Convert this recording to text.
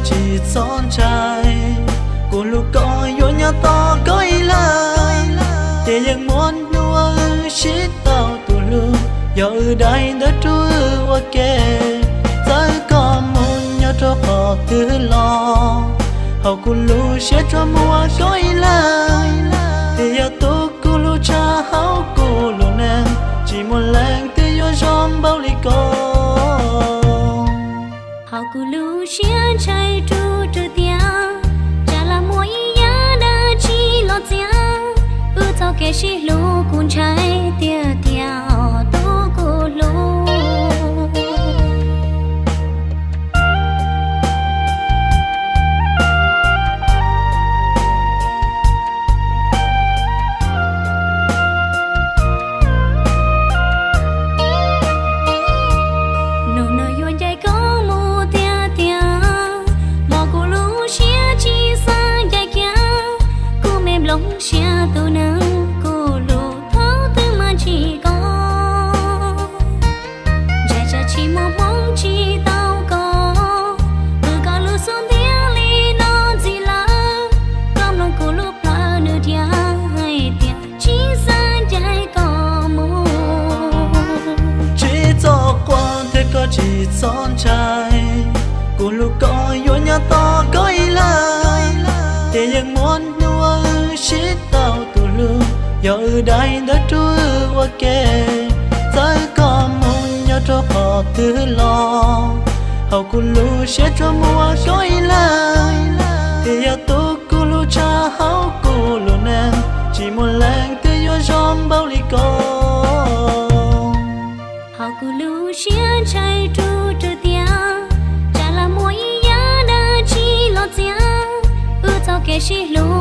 Tsis txhob ntshai, kuv hlub koj yuav nyob tos koj ib leeg, ces yeej muaj hnub wb sib tau tus hlub. Yog wb dai ntawv rub wb ua ke, txawm koj mus nyob rau qhov twg los, hauv kuv lub siab tsuas muaj koj ib leeg. Twb yog tus kuv hlub tshaj hauv kuv lub neej, tsis muaj leej twg yuav zoo npaum li koj. Hauv kuv lub siab ntshai rub rwg tias, tsam lam muaj ib yam dab tsi los txiav wb txoj kev sib hlub. Kuv ntshai tiag tiag tus kuv hlub. Hnub no yuav ncaim koj mus tiag tiag, hmo kuv lub siab tsis xav ncaim kiag. Kuv me nplooj siab tus neeg kuv hlub thaum twg mas tsis koj, ntshai tsam tsis muaj hmoo tsis tau koj. Qw koj lub xub ntiag li no ntxiv lawm, koj mloog kuv lub plawv nws dhia hais tias tsis xav ncaim koj mus. Tsis txhob quaj thiab koj tsis txhob ntshai, kuv hlub koj yuav nyob tos koj ib leeg, ces yeej muaj hnub wb sib tau tus hlub. Yog wb dai ntawv rub wb ua ke, txawm koj mus nyob rau qhov twg los, hauv kuv lub siab tsuas muaj koj ib leeg. Twb yog tus kuv hlub tshaj hauv kuv lub neej, tsis muaj leej twg yuav zoo npaum li koj. Hauv kuv lub siab ntshai rub rwg tias, tsam lam muaj ib yam dab tsi los txiav wb txoj kev sib hlub.